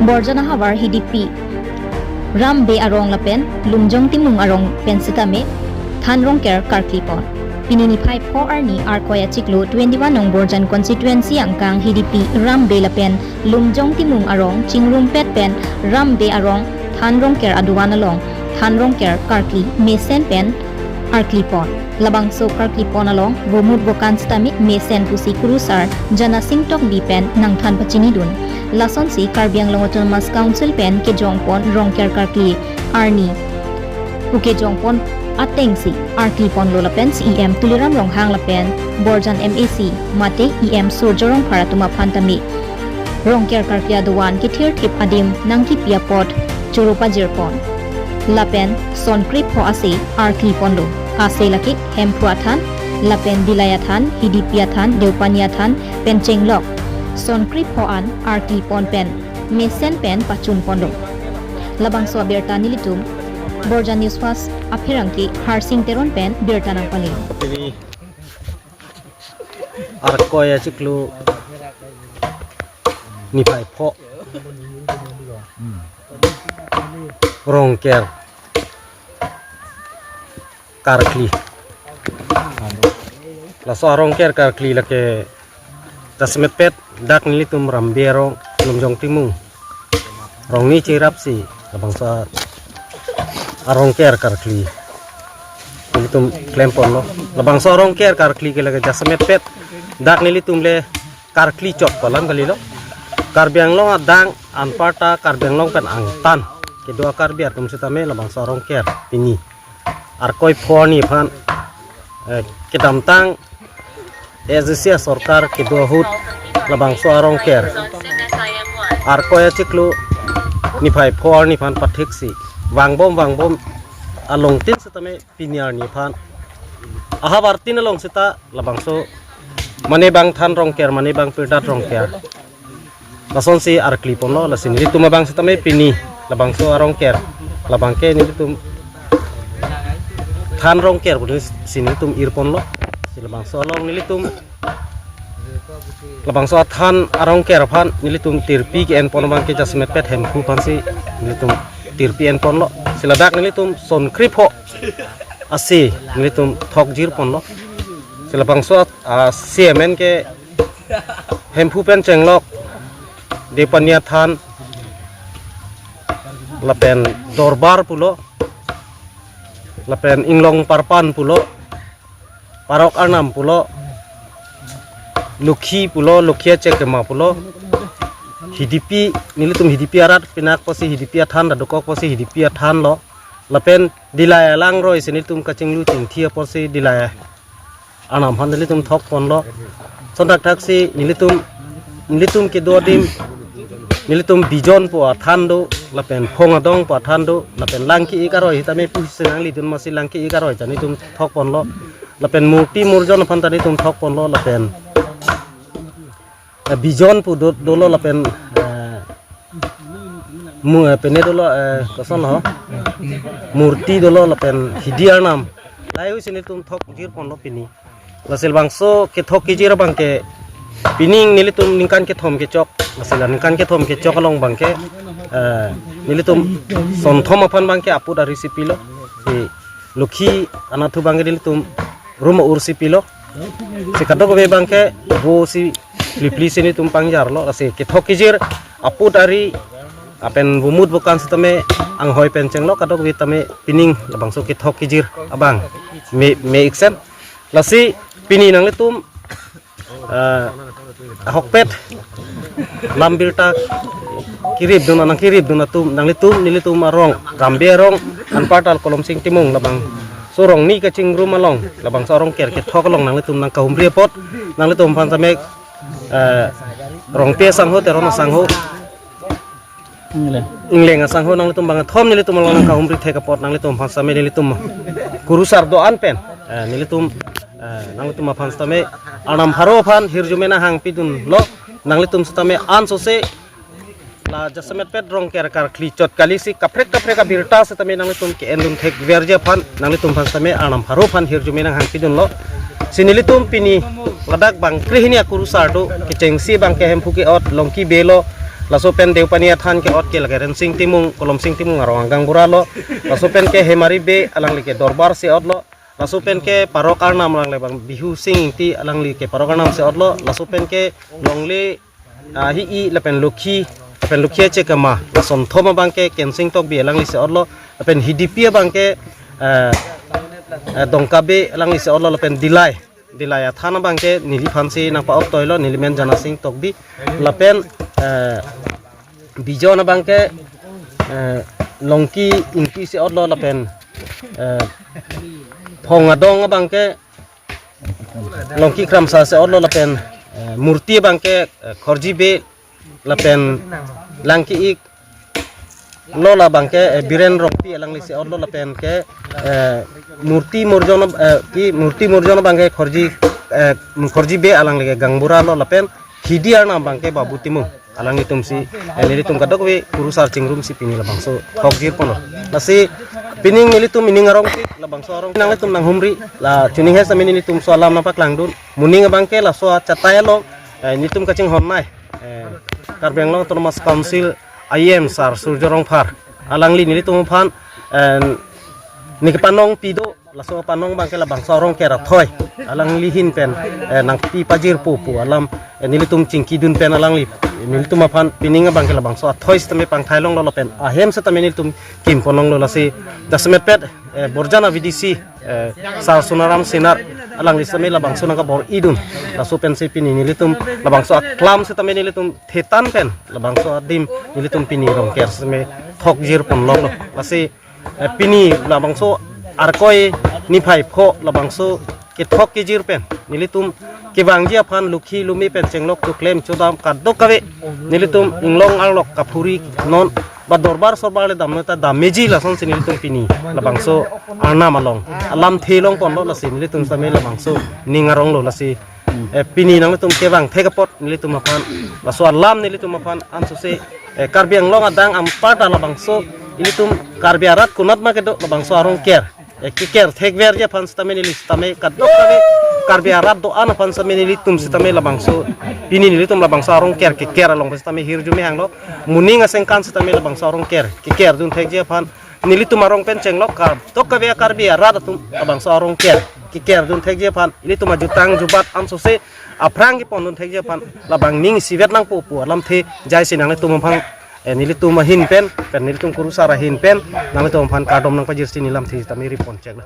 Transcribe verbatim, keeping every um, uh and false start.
Borjan ahavar Hidipi Ram Bey arong lapen Lumjong Timung arong pen sitame than rongker karkli pon. Pini niphai pho arni Arkoi achiklo twenty-one nong Borjan constituency angkang Hidipi Ram Bey lapen Lumjong Timung arong chingrumpet pen Ram Bey arong than rongker aduan along than rongker karkli mesen pen arkli pon. Labangso karkli pon along vomut vokan sitame mesen pusi kurusar Janasing Tokbi pen nangthan pachinidun. Lasonsi Karbi Anglong Autonomous Council pen kejong pon rongker karkli arni pu kejong pon atengsi arkli ponlo lapen C E M Tuliram Ronghang lapen Borjan M A C mate E M Surjya Rongphar atum aphan tame rongker karkli aduan kethirthip adim nangkipi apot choro pajir pon. Lapen son krepho ase arkli ponlo. Ase lake Hemphu athan, lapen Dilai athan, Hidipi athan, Deopani athan pen chenglok son krepho an arkli pon pen mesen pen pachun ponlo. Labangso abirta nelitum Borjan News Fast apherangke Harsing Teron pen birta nangpale. Pini Arkoi achiklo niphai pho rongker karkli. Laso arongker karkli lake jasemetpet dak nelitum Ram Bey arong Lumjong Timung rongni cherapsi labangso arongker karkli nelitum klem ponlo. Labangso arongker karkli ke lake jasemetpet dak nelitum le karkli chot kolam kalilo. Karbi Anglong adang anparta Karbi Anglong pen angtan kedo a-Karbi atum sitame labangso arongker pini Arkoi pho arni aphan, eh, kedamtang A D C sorkar kedo ahut labangso arongker Arkoi achiklo niphai pho arni aphan pathiksi vangbom vangbom alongtin sitame pini arni aphan ahavar tin along sita labangso mane bang than rongker, mane bang pirdat rongker, lasonsi arkli ponlo. Lasi nelitum abang sitame pini labangso arongker labangke nelitum than rongker pusi nelitum ir ponlo. Si labangso along nelitum labangso athan arongker aphan nelitum tirpi ke-en pon abangke jasemetpet Hemphu aphansi nelitum tirpi en ponlo. Si ladak nelitum son krepho ase nelitum thokjir ponlo. Si labangso, ah, C M N ke Hemphu pen chenglok Deopani athan lapen Dorbar pulo lapen Inglong Parpan pulo, Parok Arnam pulo, Lokhi pulo, Lokhi Achekema pulo, Hidipi, nelitum Hidipi arat pinak apotsi Hidipi athan, dadokok apotsi Hidipi athanlo. Lapen Dilai alangroi si nelitum kachinglu chingthi apotsi Dilai Arnam aphan nelitum thok ponlo. Son thakthaksi nelitum, nelitum kedo adim, nelitum Bijon pu athan do, lapen Phong Adong pu athan do, lapen Langki-ik aroi sitame pusi nanglidun masi Langki-ik aroi ta nelitum thok ponlo. Lapen Murti Murjon aphan ta nelitum thok ponlo, lapen, eh, Bijon pu do, dolo lapen, eh, mu, eh, pene dolo, eh, kosonlo, Murti dolo lapen Hidi Arnam. Lahei-hui si nelitum thokjir ponlo pini. Lasi labangso kethok kejir abangke pining nelitum ningkan kethom kechok. Lasi la ningkan kethom kechok along abangke, eh, nelitum sonthom aphan abangke aput ari si pilo. Si Lokhi anatthu abangke nelitum rum ur si pilo. Si kadokave abangke vo si plipli si nelitum pangjarlo. Lasi kethok kejir aput ari lapen vomut vokan sitame anghoi pen chenglok kadokave tame pining labangso kethok kejir abang me, me-iksen. Lasi pini nanglitum, eh, ahokpet lam birta kiripdun, nangkiripdun atum, nanglitum, nelitum arong, Ram Bey arong, anparta Kolomsing Timung labangso rongni kachingrum along, labangso arongker kethok along nanglitum nangkahumri apot, nanglitum aphan tame, eh, Rongpi asangho, Teron asangho, Ingleng. Ingleng asangho nanglitum bangkethom nelitum along nangkahumri thek apot nanglitum aphan sitame nelitum kurusar do-an pen, eh, nelitum, eh, nanglitum aphan sitame Arnam pharo aphan hirjume nanghangpidunlo. Nanglitum sitame ansose la jasemetpet rongker karkli chot kalisi kaprek kaprek abirta sitame nanglitum ke-endun thekverji aphan nanglitum aphan sitame Arnam pharo aphan hirjume nanghangpidunlo. Si nelitum pini ladak bang krehini akurusar do, kechengsi abangke Hemphu ke-ot, Longki Bey lo, Laso pen Deopani athan ke-ot ke lake Rensing Timung, Kolomsing Timung arong agaonbura lo. Laso pen ke Hemari Bey alangli ke dorbar se-ot lo. Laso pen ke Parok Arnam alangli abang Bihu Sing Ingti alangli ke Parok Arnam se-ot lo. Laso pen ke Longle, ah, Hi-i lapen Lokhi, lapen Lokhi Achekama, lason thom abang ke Kensing Tokbi alangli se-ot lo. Lapen Hidipi abang ke, eh, eh, Dongka Bey alangli se-ot lo, lapen Dillai, Dillai athan abang ke neliphan si nangpa-ot toi lo, nelimen Jana Sing Tokbi. Lapen, eh, Bijon abang ke, eh, Longki Ingti se-ot lo, lapen, eh, Phong Adong abang ke Longki Kramsa se-ot lo, lapen, eh, Murti abang ke, eh, Khorji Bey, lapen Langki-ik lo, labang ke, eh, Biren Rongpi alangli se-ot lo, lapen ke, eh, Murti Murjon, eh, ki Murti Murjon abang ke Khorji, eh, Khorji Bey alangli ke gaonbura lo, lapen Hidi Arnam abang ke Babu Timung. Alanglitum si, eh, nelitum kadokave kurusar chingrum si pini labangso thokjir ponlo. Lasi pining nelitum ining arong tik labangso arong nanglitum nanghumri, la chuning hes tame nelitum so alam nangpaklangdun. Moning abang ke laso achatai along, eh, nelitum kachinghon nai, eh, Karbi Anglong Autonomous Council I M sir Surjo Rongphar alangli nelitum aphan, eh, neke panong pido, laso panong abang ke labangso arong ker athoi alangli ahin pen, eh, nangpi pajirpo pu alam, eh, nelitum chingkidun pen alangli nelitum aphan pining abang ke labangso athoi sitame pangthai longlo, lapen ahem sitame nelitum kim ponlonglo. Lasi jasemet pet, eh, Borjan a V D C, eh, sir Sonaram Singnar alangli sitame labangso nangkabor-idun. Laso pensi pini nelitum labangso aklam sitame nelitum thetan pen labangso adim nelitum pini arong ker sitame thokjir ponlonglo. Lasi, eh, pini labangso Arkoi niphai pho labangso kethok kejir pen nelitum kevangji aphan lukhi lumi pen chenglok chuklem chodam kadokave nelitum inglong arlok kaphuri non ba dorbar sorbar le damno ta dammeji, lasonsi nelitum pini labangso Arnam along alamthe long ponlo. Lasi nelitum sitame labangso ning aronglo. Lasi, eh, pini nangtum kevang thek apot nelitum aphan, laso alam nelitum aphan ansose, eh, Karbi Anglong adang anparta labangso ilitum Karbi arat konat ma kedo labangso arong ker, eh, keker thekverji aphan sitame neli sitame kadokave Karbi arat do-an aphan sitame nelitum sitame labangso pini nelitum labangso arong ker keker along sitame hirjume hanglo. Moning asengkan sitame labangso arong ker kekerdun thekji aphan nelitum arong pen chenglok kadokave Karbi arat atum labangso arong ker kekerdun thekji aphan ilitum ajutang jubat ansose aphrang kepondun thekji aphan labang ning isivet nangpo pu alamthe jaisi nanglitum aphan, eh, nelitum ahin pen, pen nelitum kurusar ahin pen nanglitum aphan kardom nangpajirsi neli lamthe tame ri poncheklo.